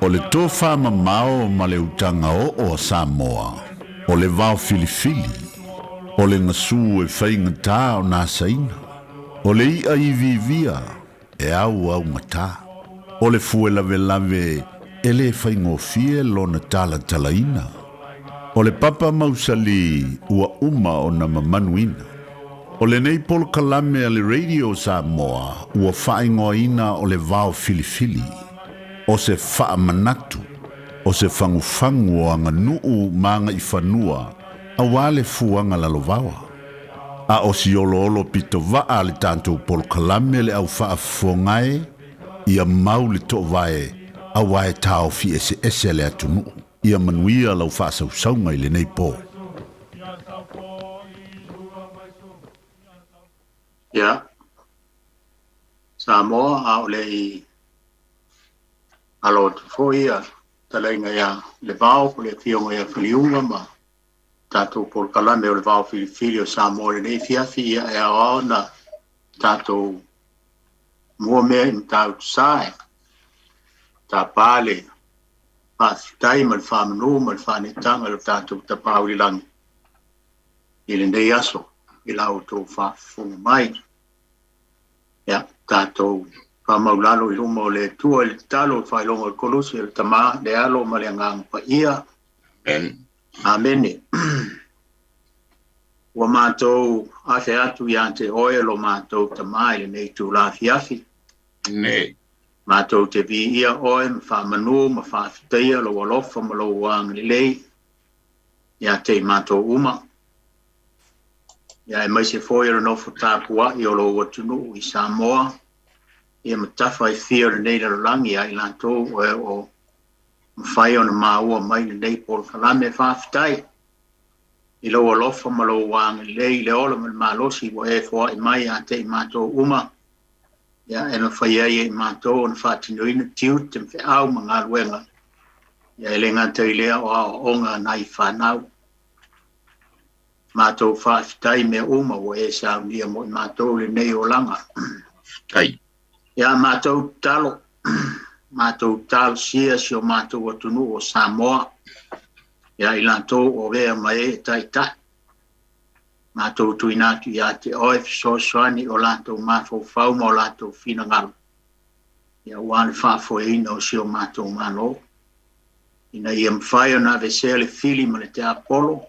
O le tofamamao ma le utaga oo a Samoa, o le vao filifili, o le gasu e faigata ona asaina, o le i'a iviivia e auaugata, o le fue lavelave e lē faigofie lona talatalaina, o le papa mausali ua uma ona mamanuina. O lenei polokalame a le Radio Samoa ua faaigoaina o le Vao Filifili, o se faamanatu, o se fagufagu o aganuu ma agaifanua aua le fuaga lalovaoa. A o si oloolo pito vaa a le tatou polokalame le au faafofoga e, ia mau le toovae aua e taofi eseese le atunuu. Ia manuia lau faasausauga i lenei po. Ia, Samoa, a o le i alo atu foi ia talaiga ia Levao po le afioga ia Filiuga ma tatou polokalame o le Vao Filifili o Samoa i lenei afiafi, ia e aoao ona tatou mua mea i Matautu Sa e tapa le faafetai ma le faamanu ma le faaneetaga i lo tatou Tapaau i le Lagi i lenei aso i la outou faafofoga mai. Ia, tatou faamaulalo i luma o le Atua i le tatalo o le faailoga o le Koluse, o le Tama, le Alo ma le Agaga Paia. Amen. Amene. Ua matou afe atu ia te oe lo matou Tama i lenei itula afiafi. Ne. Matou te viia oe ma faamanu ma faafetaia lou alofa ma lou agalelei ia te i matou uma. Ia aemaise foi o le nofo tapuai o lou atunuu i Samoa, ia ma tafa e fia o lenei lalolagi ia i latou o e o mafai ona maua mai lenei polokalame. Faafetai i lou alofa ma lou agalelei i le ola ma le malosi ua e foai mai ia te i matou uma, ia e mafai ai e i matou ona faatinoina tiute ma feau ma galuega, ia e le gata i lea o aoaoga a nai fanau. Matou faafetai mea uma ua e saunia mo i matou lenei olaga. Faafetai. Ia matou tatalo, matou talosia si o matou atunuu o Samoa, ia i latou o avea ma e taitai. Matou tuuina atu ia te oe fesoasoani o latou mafaufau ma o latou finagalo, ia aua le faafoeina o si o matou Malo, ina ia mafai ona aveesea le fili ma le tiapolo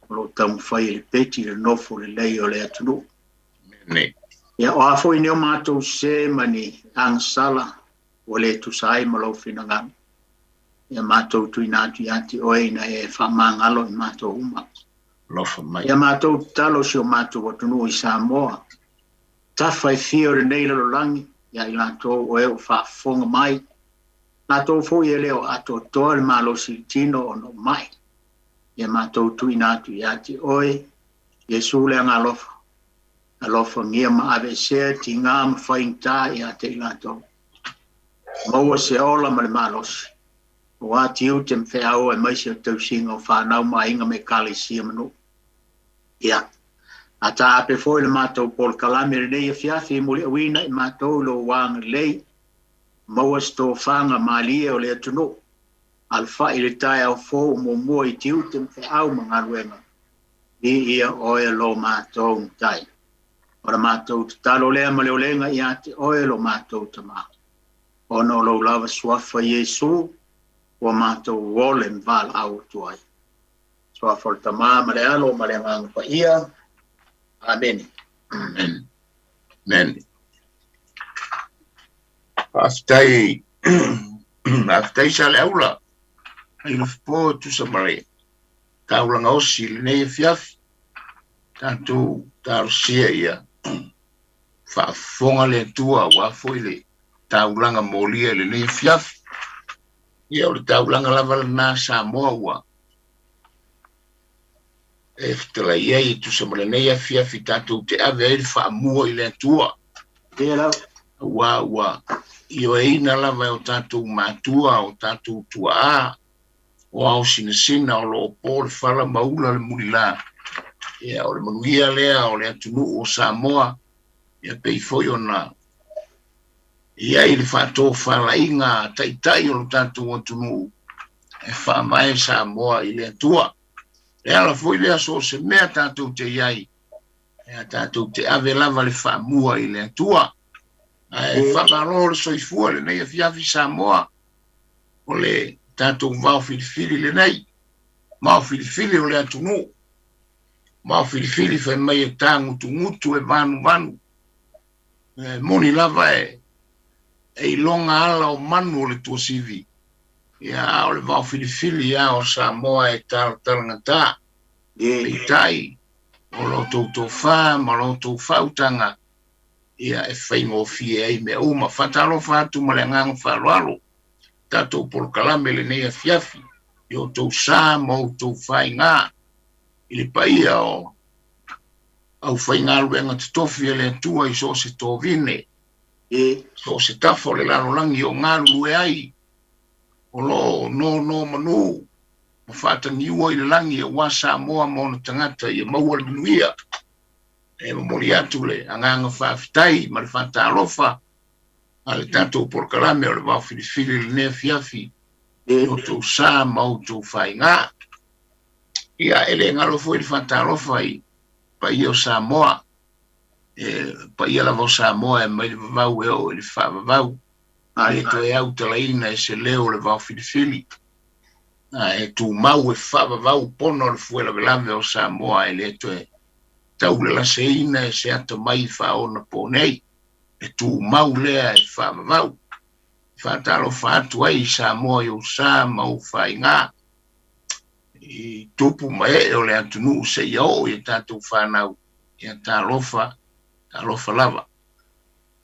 o lo o taumafai e lepeti le nofo lelei o le atunuu. Amene. Ia, o a foi ni o matou sē ma ni agasala ua le tusa ai ma lou finagalo, ia matou tuuina atu ia te oe ina ia e faamagalo i matou uma. Alofa mai. Ia matou tatalo si o matou atunuu i Samoa, tafa e fia o lenei lalolagi, ia i latou o e o faafofoga mai, latou foi e le o atoatoa le malosi i le tino ona o mai. Ia matou tuuina atu ia te oe, Iesu le Agaalofa, alofagia ma aveesea tiga ma faigata ia te i latou. Maua se ola ma le malosi, aua tiute ma feau aemaise o tausiga o fanau ma aiga ma ekalesia ma nuu. Ia, a taape foi le matou polokalame lenei afiafi e muliauina i matou i lou agalelei, maua se tofaga malie o le atunuu, alafai i le taeao fou o muamua i tiute ma feau ma galuega, viia oe lo matou Matai. O la matou tatalo lea ma le olega ia te oe lo matou Tama, ona o lou lava suafa Iesu ua matou ole ma valaau atu ai. Suafa o le Tama ma le Alo ma le Agaga Paia. Amene. Amen. Amen. Faafetai, faafetai Saleaula i le po e tusa ma le taulaga osi i lenei afiafi. Tatou talosia ia faafofoga le Atua aua foi le taulaga molia i lenei afiafi. Ia o le taulaga lava lena Samoa ua e fetalai ai e tusa ma lenei afiafi tatou te ave ai le faamua i le Atua. Aua ua ioeina lava e o tatou matua, o tatou tuaa, o ao sinasina o lo o po le fala ma ula le mulila. Ia, o le manuia lea o le atunuu o Samoa, ia pei foi ona i ai le faatofalaiga a taitai o lo tatou atunuu e faavae Samoa i le Atua. Le ala foi lea so o se mea tatou te i ai, ia tatou te ave lava le faamua i le Atua. Ae faamalo le soifua i lenei afiafi Samoa, o le tatou vao filifili lenei, vao filifili o le atunuu, vao filifili fai mai e tagutugutu e vanuvanu. E moni lava e iloga ala o manu o le tuasivi, ia a o le vao filifili lava o Samoa e talatalagata. Peitai, o lo outou tofa ma lo outou faautaga, ia e faigofie ai mea uma. Faatalofa atu ma le agaga faaaloalo tatou polokalame lenei afiafi i outou sa ma outou faiga i le paia o aufaigaluega totofi a le Atua i so o se tovine, so o se tafa o le lalolagi o galulue ai, o lo o nonomanu ma faatagiua i le lagi aua Samoa ma ona tagata ia maua le manuia. E momoli atu le agaga faafetai ma le faatalofa a le tatou polokalame o le Vao Filifili i lenei afiafi i outou sa ma outou faiga. Ia, e le galo foi le faatalofa i paia o Samoa, e paia lava o Samoa e mai le vavau e oo i le faavavau, e le toe autalaina e se leo o le Vao Filifili, ae tumau e faavavau pono le fuelavelave o Samoa e le toe taulalaseina e se atamai faaonaponei, e tumau lea e faavavau. E faatalofa atu ai i Samoa i ou sa ma ou faiga, i tupu ma ee o le atunuu seia oo i a tatou fanau, ia talofa, talofa lava.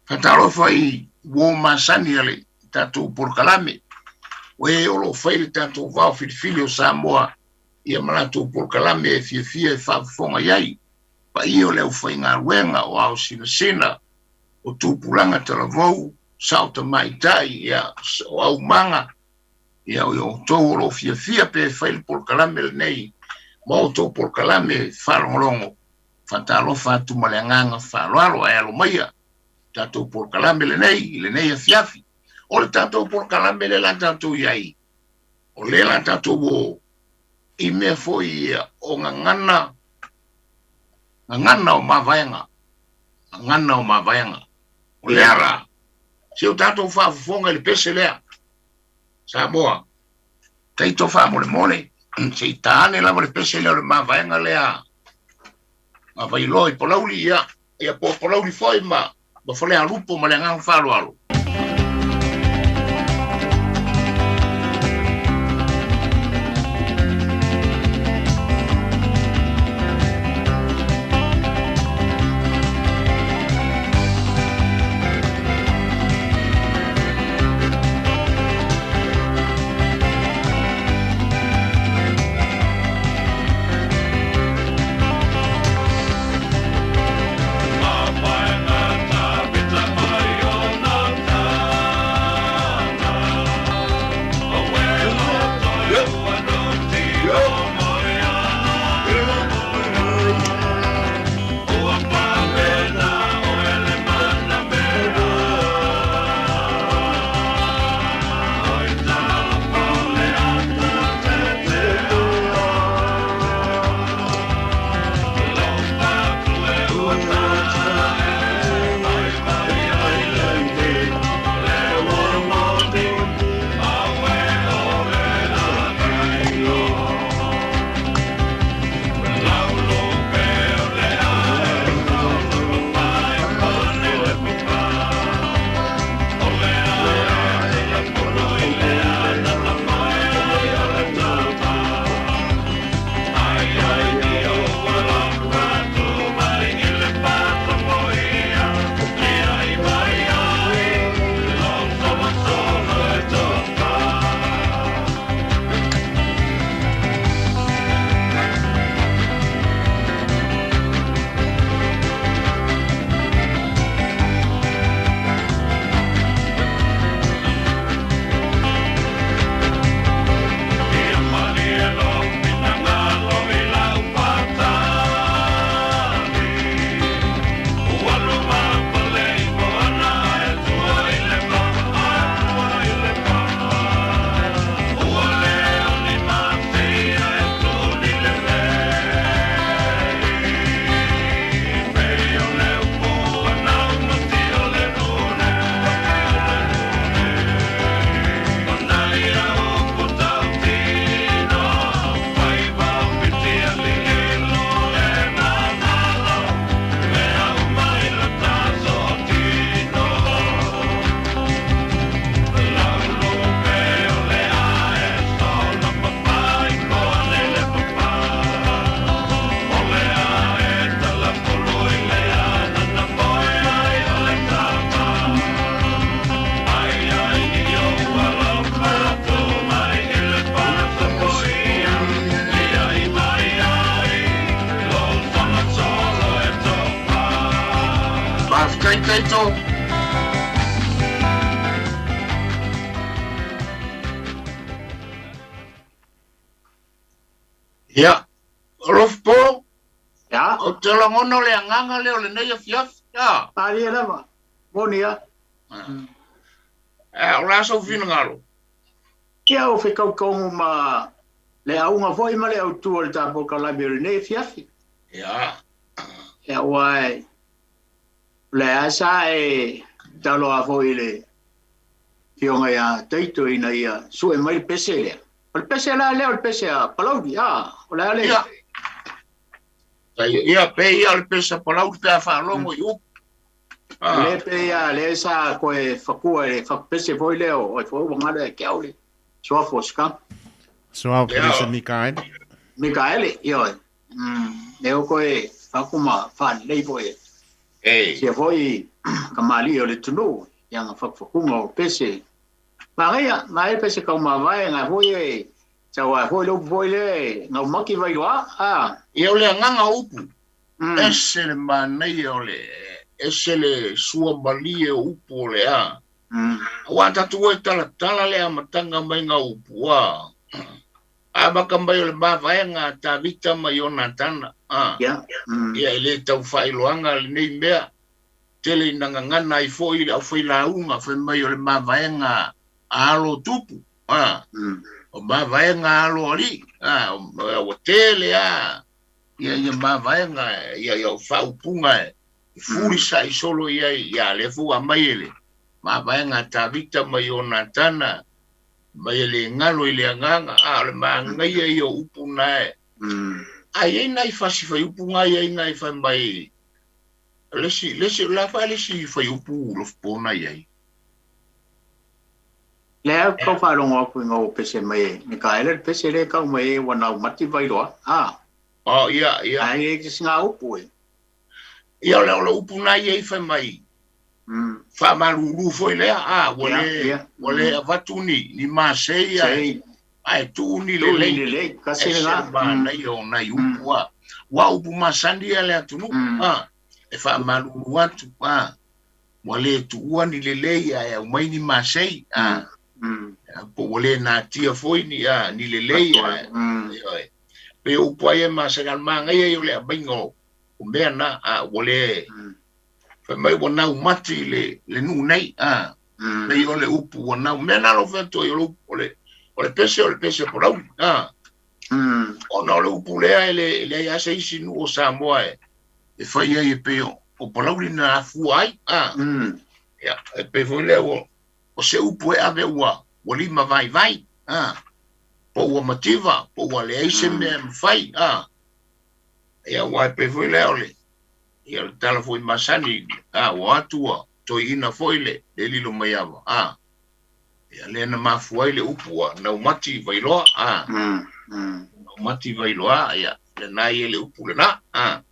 Faatalofa i uo masani a le tatou polokalame, o e o lo o fai le tatou vao filifili o Samoa, ia ma latou polokalame e fiafia e faafofoga i ai, paia o le aufaigaluega, o ao sinasina, o tupulaga talavou, sao tamaitai, ia, o aumaga, ia, o outou o lo o fiafia pe fai le polokalame lenei ma outou polokalame faalogologo. Faatalofa atu ma le agaga faaaloalo, ae alo maia tatou polokalame lenei i lenei afiafi. O le tatou polokalame lea la tatou i ai, o lea la tatou o i mea foi ia o gagana, gagana o mavaega, gagana o mavaega. O lea la, se o tatou faafofoga i le pese lea, Samoa, taito faamolemole, se i ta ane lava le pese lea o le mavaega lea a Vailoa i Palauli, ia, ia po o Palauli foi ma Falealupo ma le agaga faaaloalo. Faafetai Taito. Ia, o Lofipo, Ia. Ou te lagona o le agaga lea o lenei afiafi. Ia. Malie lava. Moni a. O le a sou finagalo? Ia, o fekaukauga ma le auga foi ma le autu o le ta polokalame o lenei afiafi. Ia. Ia, aua e, o le a sa e taloa foi i le Afioga ia Taito ina ia sue mai le pese lea. O le pese la lea o le pese a Palauli, a, o le a le... Ia. Ia, pe ia o le pese a Palauli pe a faalogo i upu. Ah. Le pe ia le sa koe fakua e fakupese foi lea o ai foi ua galo ia te au le suafa o Scum. Suafa o se Mikaele. Mikaele, ioe. Lea o koe faku ma faalelei foi e. Ei. Sia foi kamali'i o le atunuu i ana fakufakuga o pese. Manaia, manaia pese kaumavae na foi e sau ai foi le upu foi lea e gaumati Vailoa, a. Ia o le agaga o upu, ese le manaia o le, ese le sua malie o upu o le a. Aua tatou e talatala le amataga mai ga upu, a. Amata mai o le mavaega a Tavita ma Ionatana, a. Ia e le tau faailoaga lenei mea. Tele ina gagana ai foi le aufailauga fai mai o le mavaega a alo o tupu, a. O mavaega a alo o alii, a. Ua tele a ia ia mavaega ia ia faaupuga e fulisa'i solo i ai, ia lea foi ua aumai e le mavaega a Tavita ma Ionatana, mai e le galo i le agaga, a o le manaia ia o upu na e. A i ai nai fasi faiupu na i ai nai fai mai le isi, le isi, o le a fa le isi faiupu lofipo na i ai? Lea kau faalogo atu i ngau pese mai e Mikaele le pese lea kau mai e ua nau mati Vailoa. A. Oh, ia, ia. Ai e te singa upu e. Ia, o le upu na i ai fai mai. Faamalulu foi lea, a, ua le, ua le avatu ni, ni masei ae, ae tuu ni lelei. Lelei, kasi Ese lena. le manaia o nai upu, a. Ua upu masani ia le atunuu, a, e faamalulu atu, a, ua le tuua ni lelei ae aumai ni masei, a, po ua le natia foi ni, a, ni lelei ae, ioe. Pei o upu ai e masani, a o le manaia ia o le aumaiga o, o mea na, a, ua le, fai mai ua nau mati le, le nuu nei, a, pei o le upu ua nau, mea na alofa atu ai o le upu, o le, o le pese o le pese Palauli, a, ona o le upu lea e le, e leai lava se isi nuu o Samoa e, e fai ai e pei o, o Palauli na afua ai, a, ia, e pei foi lea ua, o se upu e ave ua, ua lima vaivai, a, po ua mativa, po ua leai se mea e mafai, a, ia, aua e pei foi lea o le, ia, o le tala foi masani, a, ua o atu ua toeaina foi le, le lilo mai ava, a, ia, lea na mafua ai le upu ua naumati Vailoa, a, naumati Vailoa, ia, lena ia le upu lena, a.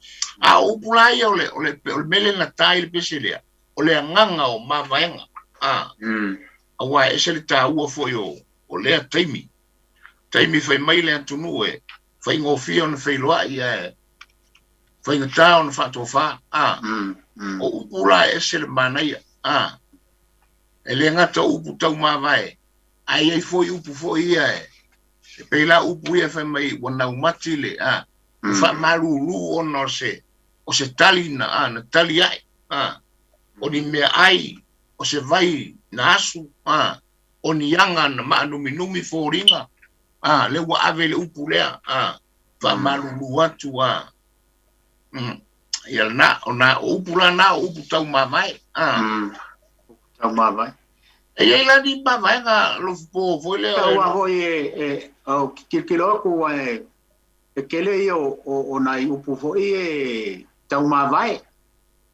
A o upu la ia o le, o le, o le mea lea na ta ai le pese lea, o le agaga o mavaega, a, aua e ese le taua foi o, o lea taimi, taimi fai mai le atunuu e faigofie ona feiloai ae faigata ona faatofa, a, o upu la e ese le manaia, a, e le gata o upu tau mavae, ae i ai foi upu foi ia e, e pei la upu ia fai mai ua naumati le, a, ua faamalulu ona o se, o se tali na, a, na tali ae, a, o ni meaai, o se vai na asu, a, o ni aga na maanuminumi foliga, a, lea ua ave le upu lea, a, faamalulu atu, a, ia lena, o na, o upu la na, o upu tau mavae, a. Upu tau mavae. E i ai la ni mavaega lofipo foi lea. Tau a foi e, e, o tilotilo atu e, e tele ia o, o, o nai upu foi e tau mavae.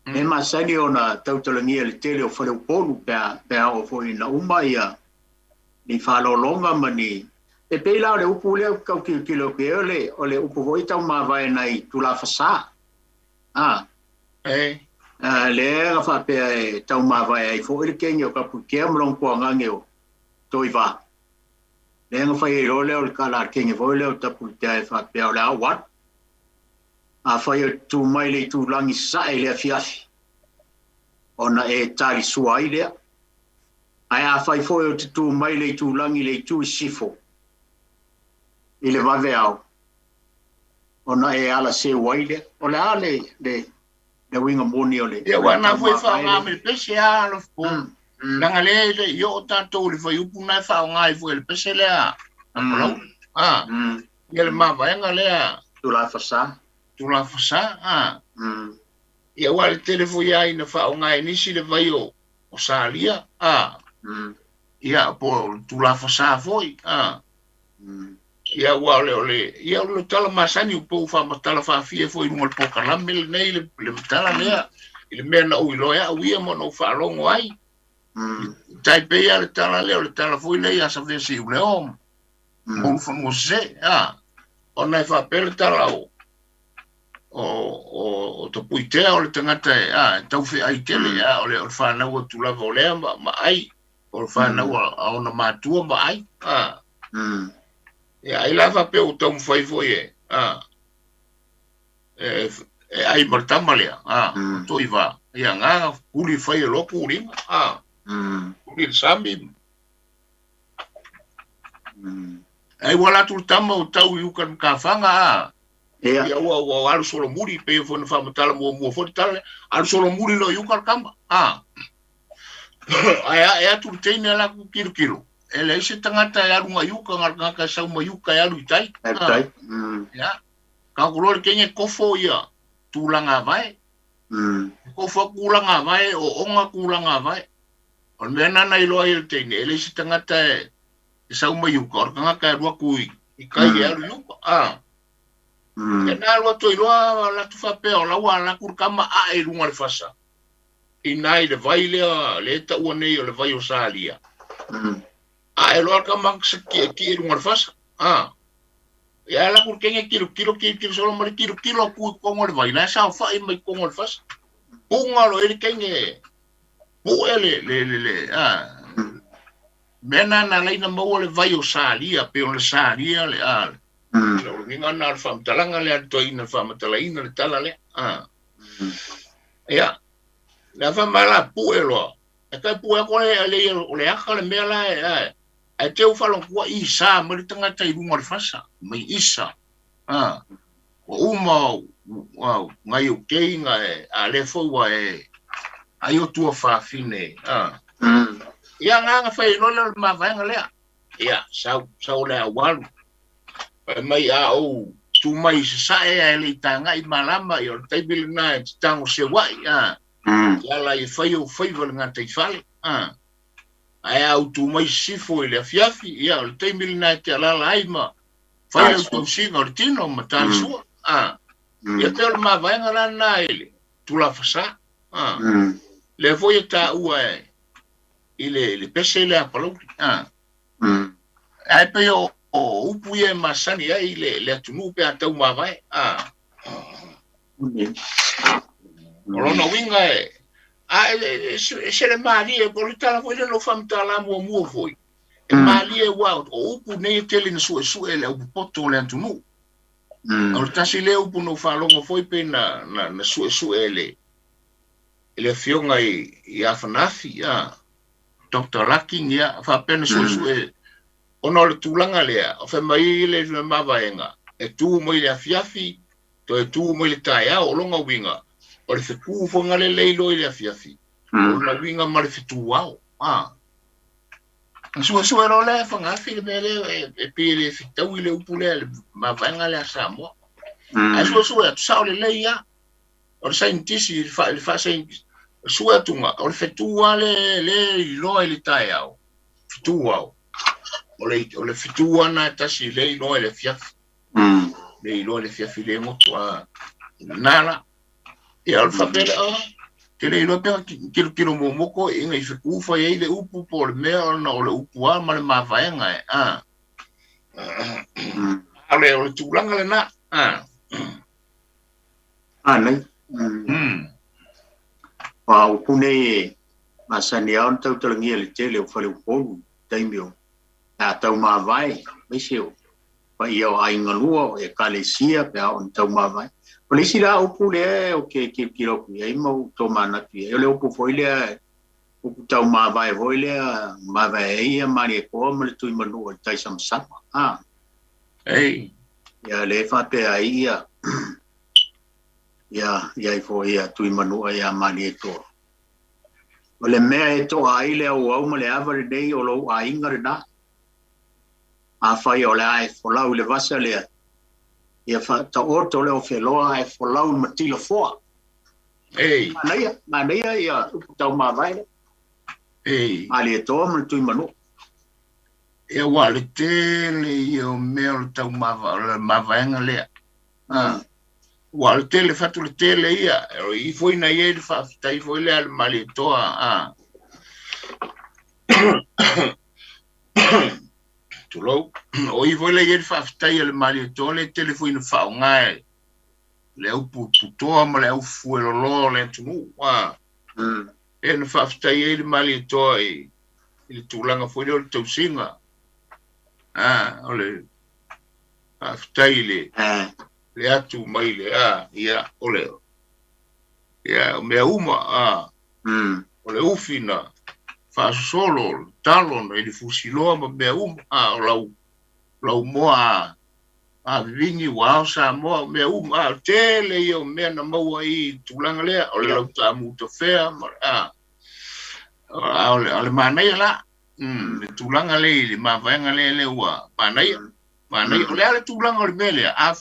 E masani ona tautalagia le tele o faleupolu pe a, pe a oo foi ina uma ia ni faalologa ma ni e pei la o le upu lea ou te tau tilotilo atu i ai o le, o le upu foi tau mavae nai tulafasā. A. E. A, lea na faapea e tau mavae ai foi le kenge o Tapuitea ma lona tuagage o Toivā. Lea na fai ai loa lea o le tala a le kenge foi lea o Tapuitea e faapea o le a ou alu. Afai ou te tu mai i le itulagi sasae i le afiafi. ona e talisua ai lea. Ae afai foi ou te tu mai i le itulagi i le itu i sisifo i le vaveao, ona e alaseu ai lea. O le a le, le, le uiga moni o le Ia, aua na foi e faaaoga ma le pese lava Alofapo. Leaga lea e le i oo tatou i le fuaiupu lena e faaaoga ai foi e le pese lea a Palauli. Ia le mavaega lea. Tulafasa. Tulafasa, a. Ia aua le tele foi lava ina faaaoga e nisi le vai o Salia, a. Ia, po o le Tulafasa foi, a. Ia aua o le, o le, ia o le tala masani po ua faamatala faafia foi i luga o le polokalame lenei le, le tala lea i le mea na ou iloa ai au ia ma na ou faalogo ai. Tai pei lava le tala lea o le tala foi lea ia Savea Siuleo ma Ulufanua Sese, a, ona e faapea le tala o, o, o, o Tapuitea o le tagata e, a, e taufeai tele, a, o le, o le fanau atu lava o lea ma, ma ai, o le fanau a ona matua ma ai, a. Ia, ai la faapea ua taumafai foi e, a, e, e ai ma le tama lea, a, o Toiva, ia, na kuli fai e loa kuliga, a, kuli le sami. Ai ua alu atu le tama ua tau i uka i Makafaga, a, ia, ua, ua alu solomuli, pei foi ona faamatala muamua foi le tala lea, alu solomuli loa i uka le tama, a. Ae ae atu le teine a latou tilotilo, e leai se tagata e alu mai uka, na o le tagata e sau mai uka e alu i tai. Alu i tai. Ia. Ka ku loa le teine e kofo ia tulaga avae. E kofo atu tulaga avae, o ona tulaga avae. O le mea lena na iloa ai e le teine, e leai se tagata e sau mai uka, o le tagata e alu atu i tai e alu i uka. Ia na alu atu ai loa latou faapea o la ua alu atu le tama ae i luga o le fasa. Ina i le vai lea le taua nei o le vai o Salia. Ae loa le tama kiekie i luga o le fasa. A. Ia ala ku le teine tilotilo tilotilo solo ma le tilotilo atu i totonu o le vai, la e saofai mai totonu o le fasa. Puga loa i le teine pu'e le le le le a mea na na ala ai ona maua le vai o Salia pei ona Salia le a le o le uiga lena o le faamatalaga lea a le toeaina i le faamatalaina le tala lea. A. Ia, le afa ma la pue loa. E kai pue ako le le o le aka le mea la e ae. Ae te u whalonga i sa mai le tangata i runga o le fasa, mai isa. Ah. Ua uma ua ngai o keinga e a le foi ua e ai o tua fafine. Ah. Ia nganga whai loa le o le mavaenga lea. Ia, sau, sau le aualu. Fai mai a ou tu mai i Sasae ae le i tagai malama, ia o le taimi lena e te tago seuaʻi, a. Te ala i e fai ou faiva i le gataifale, a. Ae a ou tu mai i Sisifo i le afiafi, ia o le taimi lena e te alaala ai ma fai lau tausiga o le tino ma talisua, a. Ia pei o le mavaega la lena i le tulafasa, a. Lea foi e taua e i le, le pese lea a Palauli. A. Ae pei o, o upu ia e masani ai le, le atunuu pe a tau mavae. A. O lona uiga e, a e, e, e se le malie, o le tala foi lea na ou faamatala muamua foi. E malie aua o upu nei e tele ina suesue e le aupopoto o le atunuu. O le tasi lea upu na ou faalogo foi pei na, na, na suesue e le, i le afioga i Afanafi, a, Doctor Lucking, ia, faapea na suesue, ona o le tulaga lea, o fai mai le mavaega, e tu mai le afiafi, toe tu mai le taeao, o lona uiga, o le fetu foi na lelei loa i le afiafi, o lona uiga ma le fetu ao, a. Na suesue loa lea e Afanafi le mea lea, e pei e le fetaui le upu lea, le mavaega lea a Samoa. Ae suesue atu, sao lelei lava. O le saienitisi, i le faasue atuga, o le fetu lava lea e iloa i le taeao, fetu ao. O le, o le fetu lava lena e tasi lea e iloa i le afiafi. Lea e iloa i le afiafi lea e goto a lena la. Ia, o le faapea lea, oh, te le iloa pe na tilotilo muamua toeaiina i fetu fai ai le upu po o le mea ona o le upu lava ma le mavaega e, a. O le, o le tulaga lena, a. Anei. Aua o upu nei e masani lava ona tautalagia i le tele o faleupolu i taimi o pe a taumavae, aemaise o paia o aiga lua, o Ekalesia pe a oo ina taumavae. O le isi la upu lea ou te tilotilo atu i ai ma ou tomanatu i ai, o le upu foi lea, upu taumavae foi lea, mavae ai ia Malietoa ma le Tuimanua i le taisamasama. A. Ei. Ia lea e faapea ai ia, ia, i ai foi ia Tuimanua ia Malietoa. O le mea e toa ai le auau ma le ava lenei o lou aiga lena. Afai o le a e folau i le vasa lea, ia faataoto le ofeloa ae folau i le matila foa. Ei. Manaia, manaia ia upu taumavae lea. Ei. Malietoa ma le Tuimanua. Ia ua le tele ia o mea o le taumava, o le mavaega lea. Ah. Ua le tele fatu le tele ia, o i foi na i ai le faafetai foi lea a le Malietoa. Ah. Tulou. O i foi lea i ai le faafetai a le Malietoa lea e tele foi ina faaaoga e le au putoa ma le au fueloloa o le atunuu. Ah. E na faafetai ai le Malietoa i le tulaga foi lea o le tausiga. Ah, o le faafetai i le le atu mai le a ia o le ia o mea uma a o le ufi na faasosolo o le talo na i le fusiloa ma mea uma a o lau lau moa a a vivini ua ao Samoa o mea uma a o tele ia o mea na maua i tulaga lea o le lau taamu tafea ma a o le, o le manaia la le tulaga lea i le mavaega lea lea ua manaia manaia o le a le tulaga o le mea lea a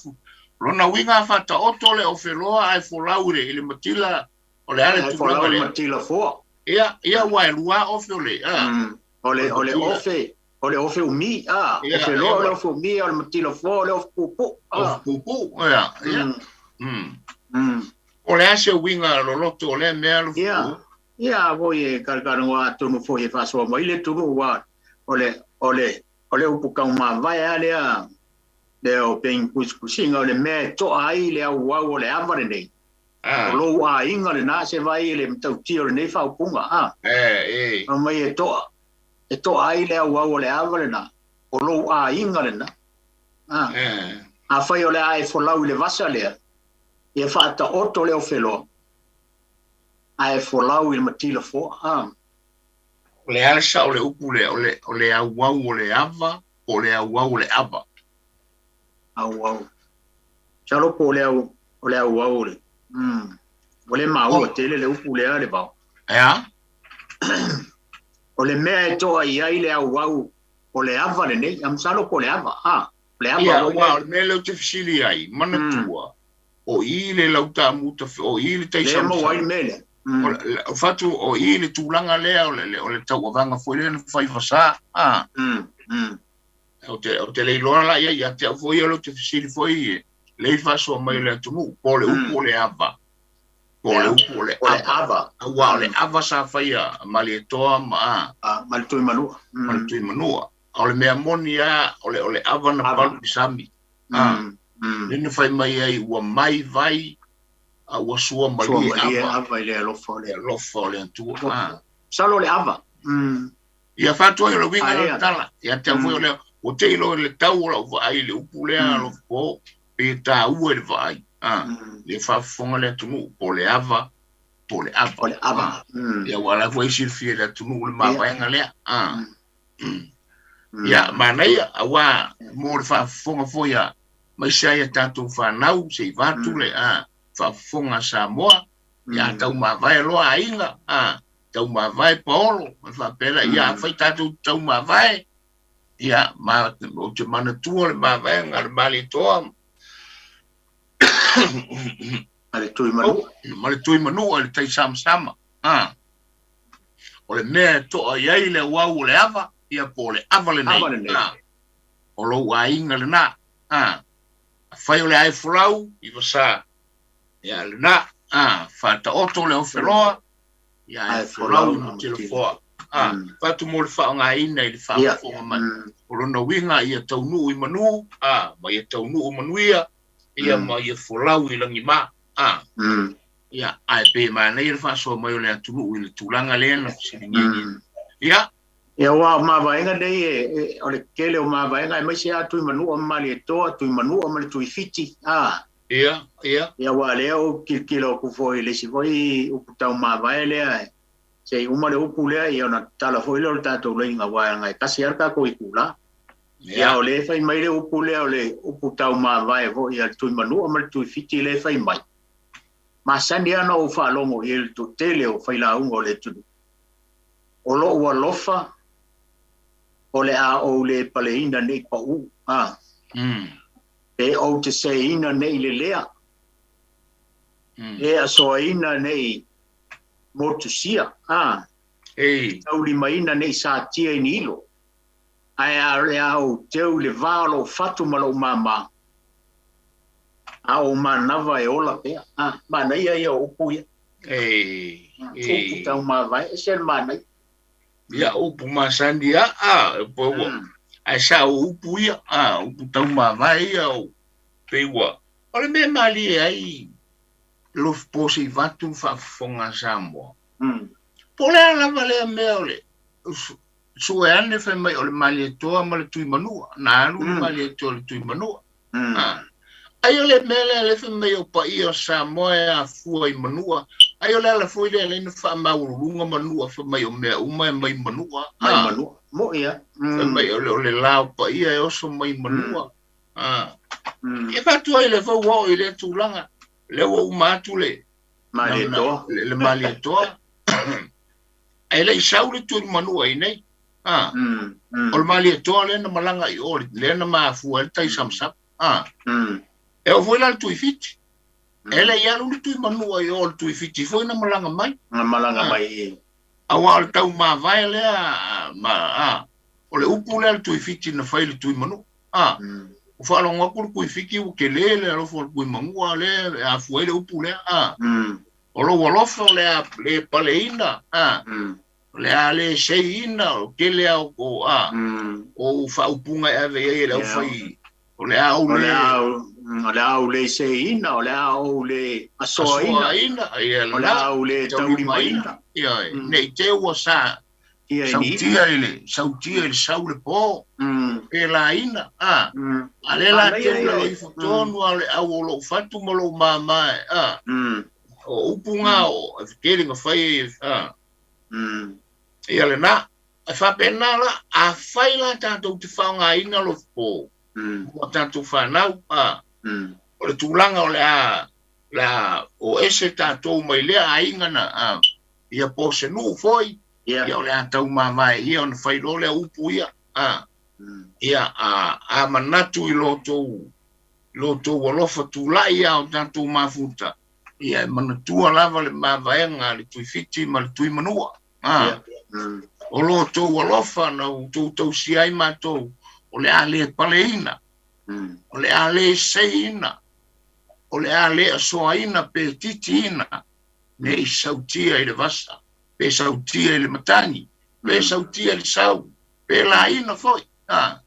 lona uiga a faataoto le ofeloa ae folau i le matila o le a le tulaga lea matila foa ia ia ua e lua ofe o le a o le o le ofe o le ofe umi a ofeloa o le ofe umi o le matila foa o le ofe pupu a ofe pupu ia ia o le a se uiga loloto o lea mea lo ia ia foi e kalakanoa atonu foi e faasoa mai le atunuu aua o le o le o le upu taumavae lava lea lea o pegikusikusiga o le mea e toa ai le auau o le ava lenei o lou aiga lena se vaai i le matautia o lenei faaupuga a aumai e toa e toa ai le auau o le ava lena o lou aiga lena a afai o le a e folau i le vasa lea ia faataoto le ofeloa ae folau i le matila foa. A. O le a le sao o le upu lea, o le, o le auau o le ava, po o le auau o le ava? Auau. Masalo po o le au, o le auau o le, mm. Ua le maua tele le upu lea le vao. E a? O le mea e toa i ai le auau o le ava lenei, a masalo po o le ava, a. O le ava. Ia, aua o le mea lea ou te fesili ai, manatua, O i le lautaamu tafe, o i le taisamasama. Lea e maua ai le mea lea. O fatu, o i le tulaga lea o le, o le tauavaga foi lea na fai fasā. A. Ou te, ou te le iloa la ia ia te au foi ia ou te fesili foi i le faasoa mai o le atunuu, po o le upu o le ava, po o le upu o le ava. Aua o le ava sa faia a Malietoa ma a. A, ma le Tuimanua. Ma le Tuimanua. A o le mea moni lava, o le, o le ava na palu i le sami. A, lea na fai mai ai ua mai vai a ua sua malie ava. Sua malie ava i le alofa o le. Alofa o le Atua. A. Masalo o le ava. Ia fatu ai o le uiga lea o le tala. Ia te au foi o lea, ua te i loa i le tau o lau vaai i le upu lea alofa po, pe taua i le vaai. A, lea faafofoga le atunuu, po o le ava, po o le ava. Po o le ava. Ia aua o la foi e silafia e le atunuu le mavaega lea. A. Ia, manaia, aua mo le faafofoga foi a aemaise ai a tatou fanau se i vaeatu le faafofoga a Samoa, ia taumavae loa aiga, a taumavae paolo, ma faapea lea, ia afai tatou te taumavae, ia, ma, ou te manatua le mavaega a le Malietoa, ma le Tuimanua, ma le Tuimanua i le taisamasama, a. O le mea e toa i ai le auau o le ava, ia po o le ava lenei, ava lenei. A, o lou aiga lena, a, afai o le ae folau i vasā, ia lena, a, faataoto le ofeloa, ia ae folau i Mutilafoa, a, fatu mo le faaaogaina i le faafofoga mai. O lona uiga ia taunuu i manu, a, ma ia taunuu manuia, ia ma ia folau i lagima, a. Ia, ae pei e manaia le faasoa mai o le atunuu i le tulaga lea na fesiligia ai. Ia. Ia, aua o mavaega nei, e, o le tele o mavaega, aemaise lava Tuimanua ma Malietoa, Tuimanua ma le Tuifiti, a. Ia, ia. Ia aua o lea ua ou tilotilo atu foi i le isi foi upu taumavae lea e se i uma le upu lea ia ona tatala foi lea o le tatou laina aua leaga e tasi lava le tatou itula. Ia o lea e fai mai le upu lea o le upu taumavae foi a le Tuimanua ma le Tuifiti lea e fai mai, masani lava ona ou faalogo i ai i le toatele o failauga o le atunuu, o lou alofa o le a ou le paleina nei pau, a, pe ou te seina nei lelea, e asoaina nei motusia, a, taulimaina nei satia i ni ilo, ae a o le a ou teu i le va o lou fatu ma lou māmā, a o manava e ola pea. A, manaia ia o upu ia. Upu taumavae, ese le manaia. Ia, upu masani ia, a, e pei ua, ae sao upu ia, a, upu taumavae ia, o, pei ua, o le mea e malie ai Lofipo se i vaeatu le faafofoga a Samoa. Po o le a lava lea mea o le sue ane fai mai o le Malietoa ma le Tuimanua, na alu le Malietoa i le Tuimanua. A, ai o le mea lea lea fai mai o paia o Samoa e afua i Manua, ai o le ala foi lea lea na faamaualuluga Manua fai mai o mea uma e mai Manua. Mai Manua. Mo'i a. Fai mai o le la o paia e oso mai Manua. A. E avatu ai le foi ua oo i lea tulaga, lea ua uma atu le Malietoa. Le Malietoa. Ae le i sau le Tuimanua i nei. A. O le Malietoa lea na malaga i o, lea na mafua ai le tai samasama. A. E oo foi la le Tuifiti. E le i alu le Tuimanua i o, o le Tuifiti foi na malaga mai. Na malaga mai i. Aua o le taumavae lea, ma, a, o le upu lea a le Tuifiti na fai i le Tuimanua. A. Ua faalogo atu le Tuifiti ua tele le alofa o le Tuimanua lea e afua ai le upu lea. A. O lou alofa o le a le paleina, a, o le a le seiina, o le tele lava o, a, o faaupuga e ave i ai e le aufai, o le a ou le. O le a ou le seiina, o le a ou le asoaina, o le a ou le taulimaina. Ioe, ne i te i ua sa, sautia i le, sautia i le sau le po, pēlāina, a, a lea la teu lalo ifo tonu a o le au o lou fatu ma lou māmā, a, o upu ngā o e tele na fai ai, a, ia lena, e faapena la, afai la tatou te faaaogaina Lofipo mo a tatou fanau, a, o le tulaga o le a, le a o ese tatou mai lea aiga na, a, ia po o se nuu foi, ia o le a taumavae ia ona fai loa lea upu ia, a, ia, a, a manatu i lo tou, lo tou alofa tulai ia o tatou mafuta, ia e manatua lava le mavaega a le Tuifiti ma le Tuimanua, a, o lo tou alofa na outou tausia ai matou, o le a le paleina, o le a le seiina, o le a le asoaina pe titiina, ne i sautia i le vasa, pe sautia i le matagi, pe sautia i le sau, pe laina foi, a,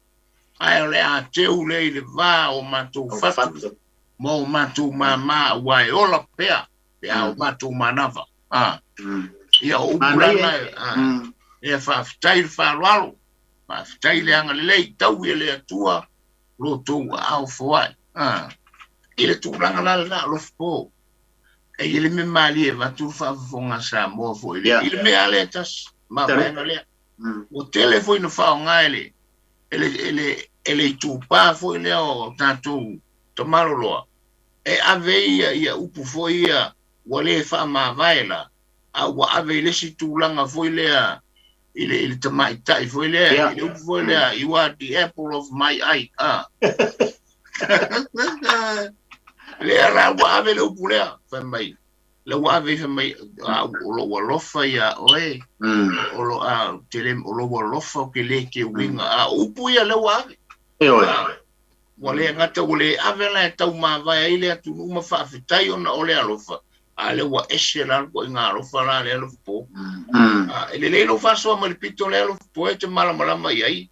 ae o le a teu lea i le va o matou fatu ma o matou māmā aua e ola pea pe a o matou manava. A, ia o upu la na, a, ia faafetai le faaaloalo, faafetai le agalelei, taui e le Atua lo outou aao foai. A, i le tulaga la lena, Alofa-po. E i ai le mea malie e avatu le faafofoga a Samoa foi i le mea lea e tasi, mavaega lea. Ua tele foi na faaaoga e le, e le, e le, e le itupa foi lea o tatou tamaloloa e ave ai ia, ia upu foi ia ua le faamavae la, a ua ave i le isi tulaga foi lea i le, i le tamaitai foi lea, i le upu foi lea, you are the apple of my eye. Ah. Lea la ua ave le upu lea, fai mai, lea ua ave fai mai, a, o lou alofa iā oe, o lo, a, te le, o lou alofa ou te le teuina, a o upu ia lea ua ave. Ioe. Ua le gata ua le ave la e taumavae ai le atunuu ma faafetai ona o le alofa, a lea ua ese la le ituaiga alofa la lea Alofapo. A, e lelei lou faasoa mai le pito lea Alofapo e te malamalama i ai.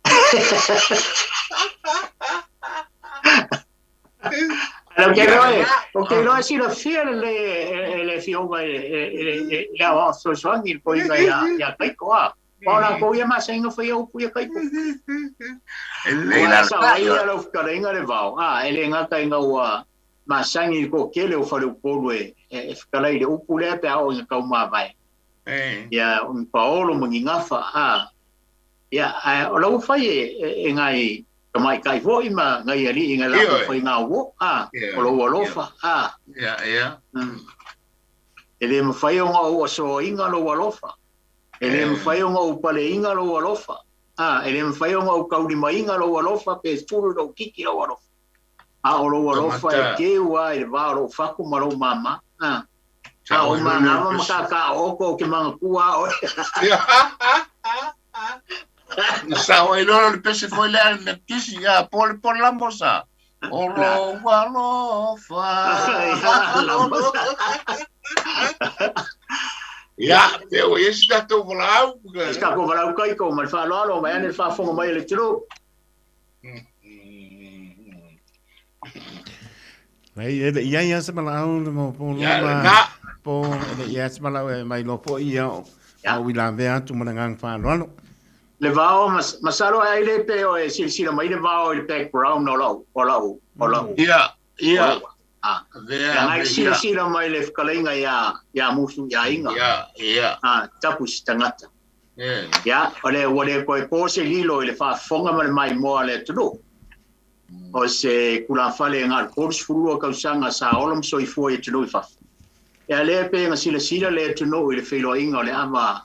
Ou te iloa e, ou te iloa e silafia lelei e le Afioga i le Aoao Fesoasoani i le koiga iā Kaiko, a. O latou ia masani ona faia upu ia Kaiko. E lelei la Sao ai ia lau fetalaiga le vao, a, e le gata ina ua masani i le toatele o faleupolu e fetalai i le upu lea pe a oo ina taumavae. Ia, o ni paolo ma ni gafa, a. Ia, ae o la ua fai e nai tamaitai foi ma nai alii nai latou faiga uo, a, o lou alofa, a. E le mafai ona ou asoaina lou alofa, e le mafai ona ou paleina lou alofa, a, e le mafai ona ou taulimaina lou alofa pe sulu i lou titi lou alofa. A o lou alofa e keu lava i le va o lou fatu ma lou mama, a. A o manava ma kākāʻoʻoto ou te manatua a oe. Na sao ai loa le pese foi lea le kisi ia po le po lambo sa. O lou alofa. Ia, pe o ia si tatou valaau. Si tatou valaau kaiko ma le faaaloalo mai ane le faafofoga mai a le atunuu. Nei, e le i ai lava se valaau le mau polo ma po, e le i ai se valaau e mai loa foi ia o au i lavea atu ma le agaga faaaloalo. Le vao, masalo ai le pe o e silasila mai le vao i le background o lau, o lau, o lau. Ia, ia. Ah, ia ngai silasila mai le fetalaiga ia, ia Musu i aiga. Ia, ia. Ah, tapu se tagata. Ia, o le, ua le toe po se lilo i le faafofoga ma le maimoa a le atunuu. O se tulafale e na o le 32 tausaga sa ola ma soifua i atunuu i fafo. Ia lea pe na silasila le atunuu i le feiloaiga o le ava,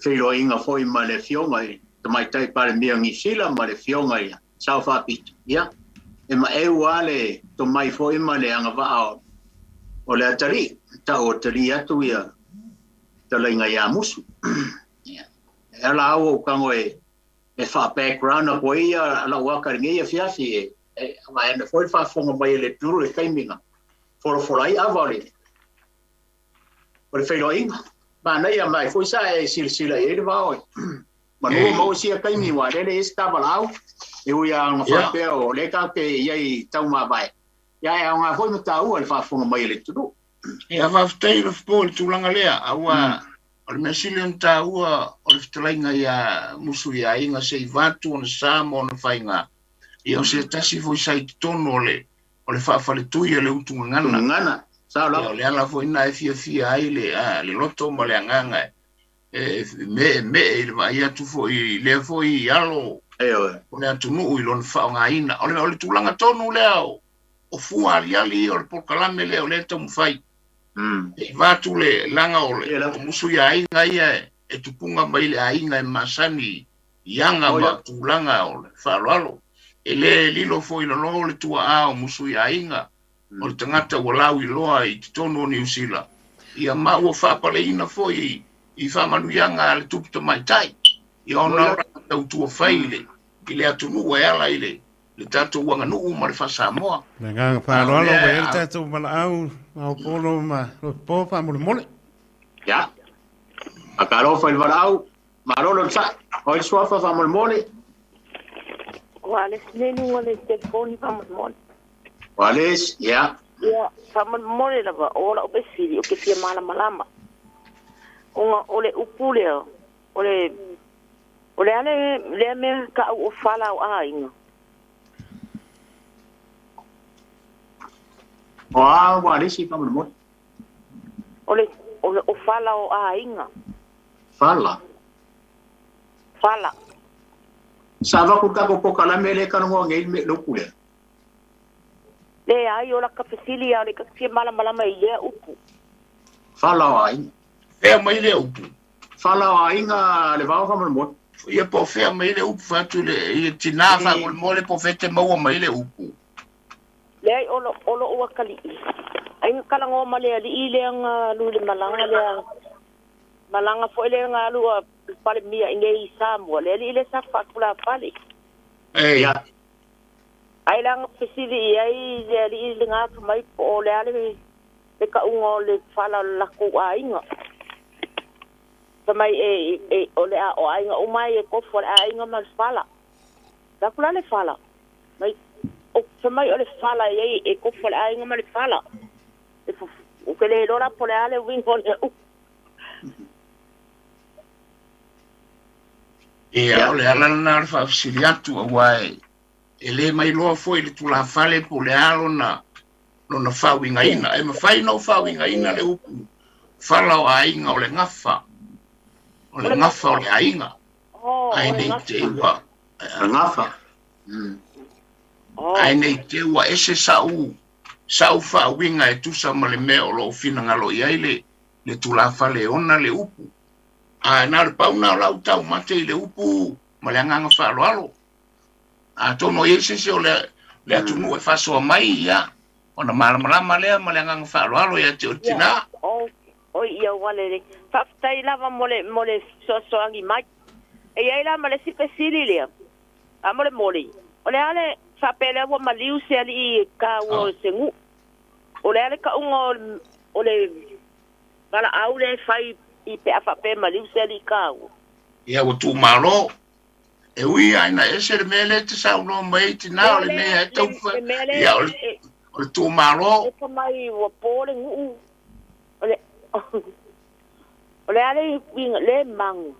feiloaiga foi ma le afioga i Tamaitai Palemia o Niu Sila ma le afioga i Sao Faapito. Ia, e maeu lava le tomai foi ma le agavaa o le atalii, tau atalii atu ia talaiga ia Musu. Ia, e ala au ou tago e e faa-background atu ai ia lau aka i lenei afiafi e e vaeane foi le faafofoga mai a le atunuu i le taimi na folafola ai ava o le o le feiloaiga. Manaia mai foi sa e silasila i ai le vao e manu o maua sia taimi aua lele e i ai se tavalaau e ui lava ona faapea o lea tatou te i ai i taumavae, ia e aoga foi ma taua i le faafofoga mai a le atunuu. Ia faafetai Lofipo i le tulaga lea, aua o le mea sili ona taua o le fetalaiga ia Musu i aiga se i vaeatu ona sa ma ona faiga, ia o se tasi foi sa i totonu o le o le faafaletui a le Utugagana. Gagana, sao lava. Ia o le ala foi lena e fiafia ai le le loto ma le agaga e meemee i le vaai atu foi i lea foi alo o le atunuu i lona faaaogaina. O le o le tulaga tonu lea o o fua aliali ia o le polokalame lea o lea e taumafai. E vaeatu le laga o le o musu i aiga ia e tupuga mai le aiga e masani i aga ma tulaga o le faaaloalo. E le lilo foi i lalo le tuaa o musu i aiga o le tagata ua lauiloa i totonu o Niu Sila, ia ma ua faapaleina foi i faamanuiaga a le tupu tamaitai, ia ona o lana tautua fai i le atunuu e ala i le le tatou aganuu ma le faa-Samoa. Le agaga faaaloalo ua i ai le tatou valaau Maopolo ma Lofipo faamolemole. Ia. Faatalofa i le valaau, malo le onosai. O ai le suafa faamolemole? O Alesi nei luga o le telefoni faamolemole. O Alesi, ia. Ia, faamolemole lava, o lau fesili, ou te fia malamalama. Ona o le upu lea, O le, o le a le, lea mea taʻu o fala o aiga? O a ua alisi faamolemole? O le, o le, o fala o aiga. Fala? Fala. Sa avatu le tatou polokalame lea e talanoa nei le upu lea? Leai, o laka fesili a o le ka fia malamalama i lea upu. Fala o aiga. Fea mai lea upu? Fala o aiga le vao faamolemole. Ia po o fea mai le upu fai atu le ia tinā faamolemole po o fea te maua mai le upu. Leai o lo o loʻu atalii ai na talanoa ma le alii lea na alu i le malaga lea malaga foi lea na alu a Palemia i nei i Samoa le alii lea sa faatulafale. Ei. Ai la na fesili i ai le alii lena fai mai po o le a le le taʻuga o le fala o le latou aiga. Fai mai e, e, o le a, o aiga uma ai e tofu o le aiga ma le fala. Fai atu la le fala. Mai, o, fai mai o le fala e ai e tofu o le aiga ma le fala. E ou te le iloa la po o le a le uiga o le upu. Ia, o le ala lena o le faafesili atu, aua e, e le mailoa foi i le tulafale po o le a lona, lona faauigaina. E mafai ona ou faauigaina le upu fala o aiga o le gafa, o le gafa o le aiga, ae ne i te i ua gafa. Ae ne i te ua ese sa'u sa'u faauiga e tusa ma le mea o lo o finagalo i ai le le tulafale e ona le upu. Ae na o le pau lena o lau taumate i le upu ma le agaga faaaloalo. Atonu o i ai se isi o le le atunuu e faasoa mai, ia, ona malamalama lea ma le agaga faaaloalo ia te oe le tinā. Oi ia ua lelei. Faafetai lava mo le mo le fesoasoani mai. E i ai la ma le isi fesili lea, faamolemole, o le a le faapea lea ua maliu se alii i taua o se nuu? O le a le tauga o le valaau lea e fai i pe a faapea e maliu se alii taua? Ia ua tuumalo. E ui lava ina ese le mea lea e te saunoa mai ai tinā, o le mea e tau fai, ia o le tuumalo. E fai mai ua po le nuu, o le o le a le uiga le magu.